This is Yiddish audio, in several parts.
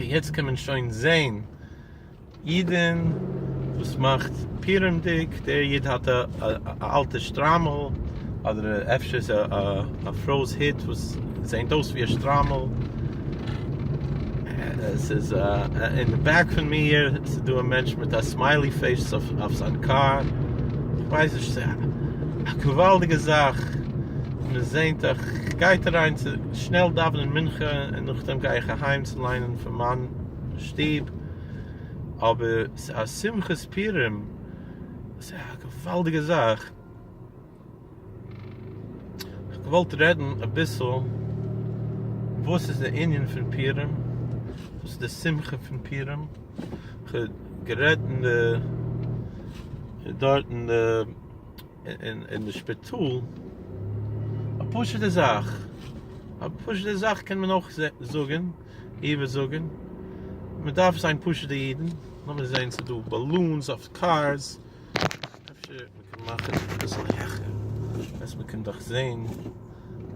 Okay, יעצט קען מען שוין זעהן אידן וואס מאכט פורימ'דיג, דער איד האט א אלטע שטריימל, אדער אפשר איז א פרוי'ס היט וואס זעהט אויס ווי א שטריימל, עס איז אין די back פון מיר ס'איז דא א מענטש מיט א smiley face אויף זיין קאר, כ'ווייס נישט, ס'איז א געוואלדיגע זאך, מ'זעהט איך גייט אריין צו שנעל דאווענען מנחה און נאכדעם גיי איך אהיים צו ליינען פון מיין שטוב, אבער ס'איז א שמחת פורים, ס'איז א געוואלדיגע זאך. כ'האב געוואלט רעדן אביסל וואס איז די ענין פון פורים, וואס איז די שמחה פון פורים, כ'האב גערעדט אין די דארט אין די אין די שפיטאל, א פשוט'ע זאך, א פשוט'ע זאך קען מען אויך זאגן, איבערזאגן, מען דארף זיין פשוט'ע אידן, לאמיר זען ס'איז דא balloons אויף cars. אפשר מען קען מאכן אביסל העכער אז מען קען דאך זעהן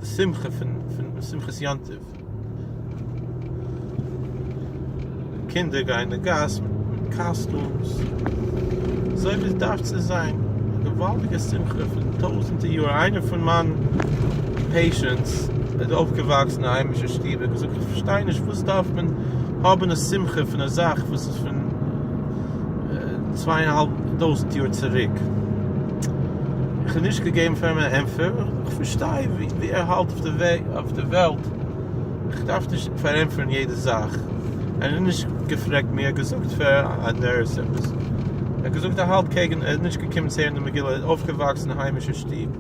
די שמחה פון פון שמחת יום טוב. קינדער גייען אין די גאס מיט costumes, אזוי ווי עס דארף צו זיין, א געוואלדיגע שמחה פון טויזענטער יאר, איינער פון מיין patients איז אויפגעוואקסן אין א היימישע שטוב, ער האט געזאגט איך פארשטיי נישט וואס דארף מען האבן א שמחה פון א זאך וואס איז פון צוויי און א האלב טויזנט יאר צוריק. איך האב נישט געגעבן פאר אים א ענטפער, איך פארשטיי ווי ער האלט אויף די וועלט, איך דארף נישט פארענטפערן יעדע זאך. ער האט נישט געפרעגט מיר, ער האט געזאגט פאר א nurse עפעס. ער האט געזאגט ער האלט קעגן, ער איז נישט געקומען צו הערן די מגילה, ער איז אויפגעוואקסן אין היימישע שטוב,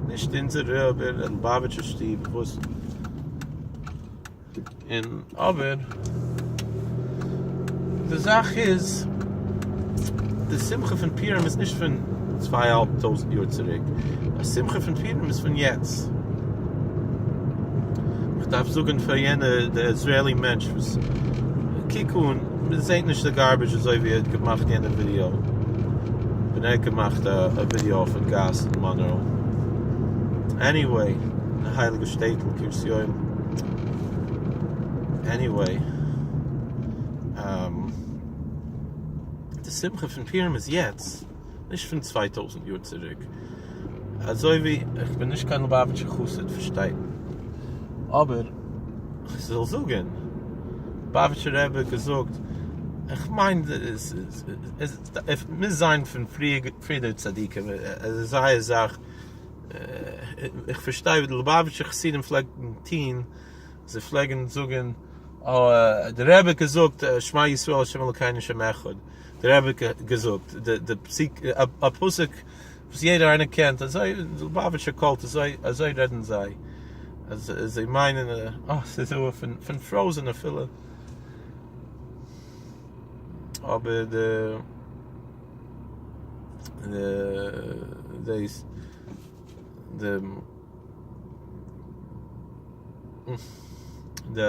נישט אונזערע אבער ליובאוויטשער שטוב וואס. און אבער די זאך איז די שמחה פון פורים איז נישט פון צוויי אהאלב טויזנט יאר צוריק, די שמחה פון פורים איז פון יעצט. איך דארף זאגן פאר יענע די Israeli מענטש וואס קוק אן מען זעט נישט די garbage אזוי ווי ער האט געמאכט יענע ווידיאו ווען ער האט געמאכט א ווידיאו אויפן גאס אין מאנרא anyway אין די הייליגע שטעטל קרית יואל. Anyway, די שמחה פון פורים איז יעצט, נישט פון 2000 יאר צוריק. אזוי ווי איך בין נישט קיין ליובאוויטשער חסיד פארשטייט, אבער איך זאל זאגען, ליובאוויטשער רבי האט געזאגט, איך מיין עס מוז זיין פון פריערדיגע צדיקים, עס איז זייער זאך. איך פארשטיי ווי די ליובאוויטשער חסידים פלעגן טוהן, זיי פלעגן זאגן, אה, דער רבי האט געזאגט שמע ישראל ה' אלוקינו השם אחד, דער רבי האט געזאגט, די פסוק, א פסוק וואס יעדער איינער קענט, אזוי די ליובאוויטשער קולט, אזוי אזוי רעדן זיי, אז זיי מיינען, אה, ס'איז דא פון frozen אפילו, אבער די. דאס די די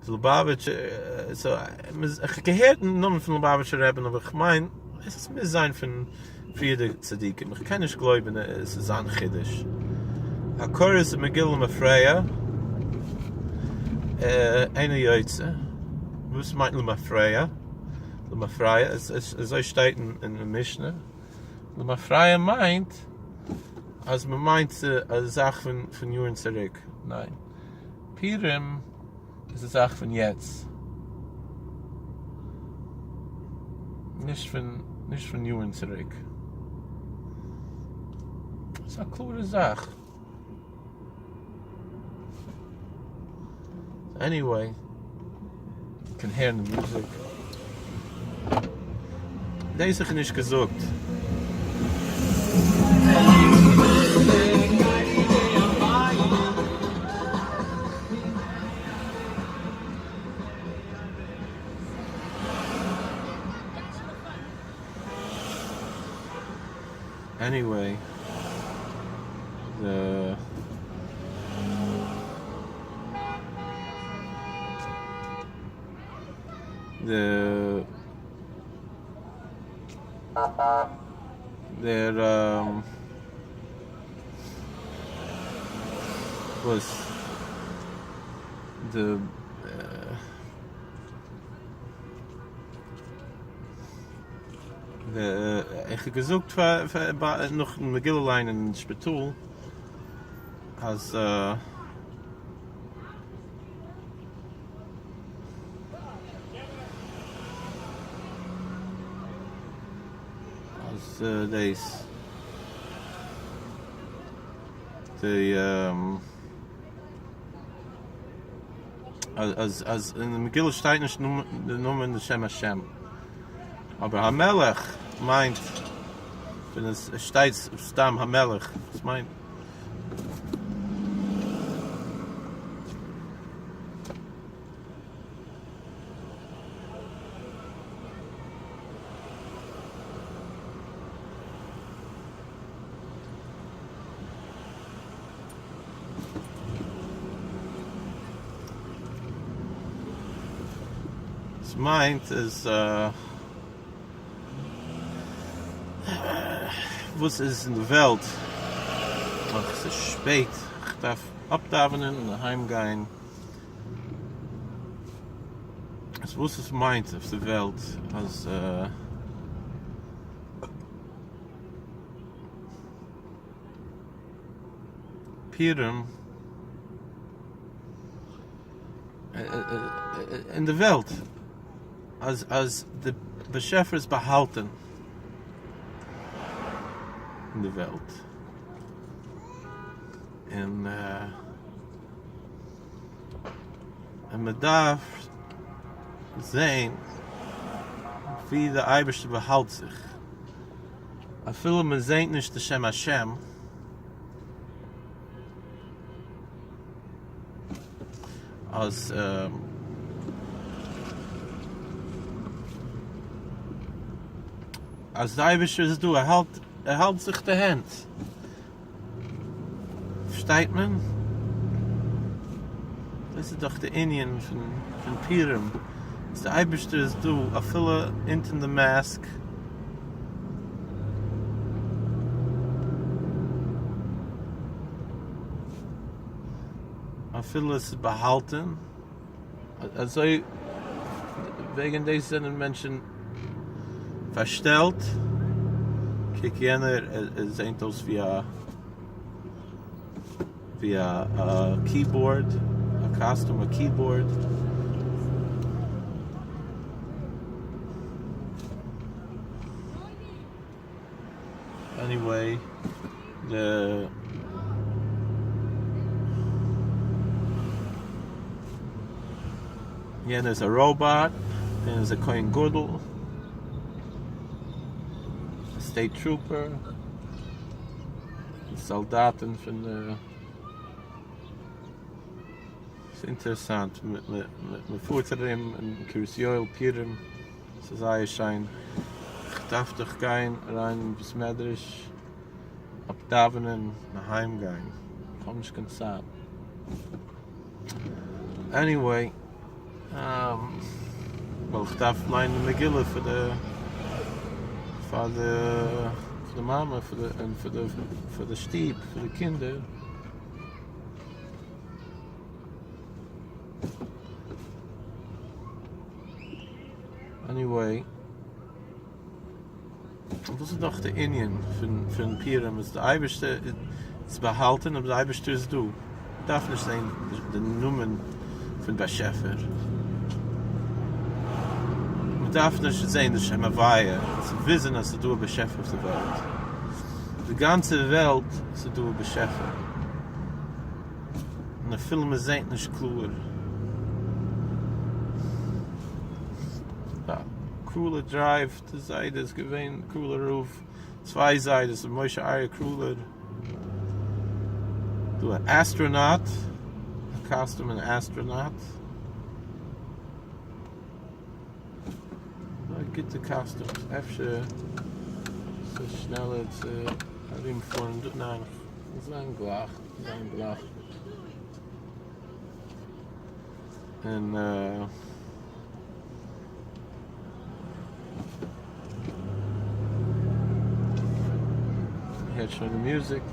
לובאוויטשער סאו איך האב געהערט דעם נאמען פון לובאוויטשער רבי'ן אבער איך מיין עס מוז זיין פון פריערדיגע צדיקים איך קען נישט גלויבן עס איז זיין חידוש הקורא את המגילה למפרע אינו יוצא וואס מיינט למפרע? למפרע, אזוי שטייט אין די משנה, למפרע מיינט אז מען מיינט א זאך פון יארן צוריק, ניין, פורים איז א זאך פון יעצט, נישט פון נישט פון יארן צוריק, ס'איז א קלארע זאך. Anyway, קען הערן די מוזיק. דאס האב איך נישט געזאגט. Anyway, די די דער וואס די. איך האב געזאגט פאר נאכן מגילה ליינען אין שפיטאל אז אז דאס די אז אז אין די מגילה שטייט נישט די נאמען די שם השם אבער המלך מיינט ווען עס שטייט סתם המלך עס מיינט עס מיינט אז וואס איז אין די וועלט, אך עס איז שפעט, איך דארף אפדאווענען און אהיים גיין, איז וואס עס מיינט אויף די וועלט אז. פורים אין די וועלט אז אז די באשעפער איז באהאלטען אין די וועלט און און מען דארף זעהן ווי די אייבערשטער באהאלט זיך. אפילו מען זעהט נישט די שם השם, אז אז די אייבערשטער איז דא, ער האלט ער האלט זיך די הענט. פארשטייט מען? דאס איז דאך די ענין פון פורים, אז די אייבערשטער איז דא אפילו אונטער די mask, אפילו עס איז באהאלטען, אזוי וועגן דאס זענען מענטשן פארשטעלט, קוק יענער ער זעהט אויס ווי א ווי א keyboard, א costume א keyboard. Anyway, די יענער איז א robot, יענער איז א כהן גדול, א state trooper, די סאלדאטן פון די. ס'איז אינטערעסאנט, מ'פארט ארום אין קרית יואל פורים, ס'איז זייער שיין, כ'דארף דאך גיין אריין אין בית מדרש אפדאווענען און אהיים גיין, כ'האב נישט קיין צייט. Anyway, ווייל כ'דארף ליינען די מגילה פאר די פאר די פאר די מאמע און פאר די פאר די שטוב פאר די קינדער. Anyway, דאס איז דאך די ענין פון פון פורים אז די אייבערשטער איז באהאלטען אבער די אייבערשטער איז דא, מ'דארף נישט זעהן די נאמען פון באשעפער, מ'דארף נישט זעהן די שם הוויה צו וויזען אז ס'איז דא א באשעפער אויף די וועלט, די גאנצע וועלט ס'איז דא א באשעפער. און אפילו מען זעהט נישט קלאר. קראלער Drive, די זיידע איז געווען קראלער רב, צוויי זיידעס, ר' משה אריה קראלער, דא א astronaut, א costume אן astronaut. גוטע costumes, אפשר ס'איז שנעלער צו ארומפארן דא, ניין, זיין גלייך, זיין גלייך. און מ'הערט שוין די music.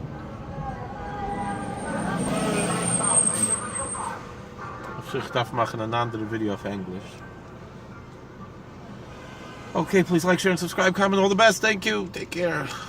אפשר איך דארף מאכן אן אנדערע ווידיאו אויף ענגליש. Okay, please like, share and subscribe, comment, all the best, thank you, take care.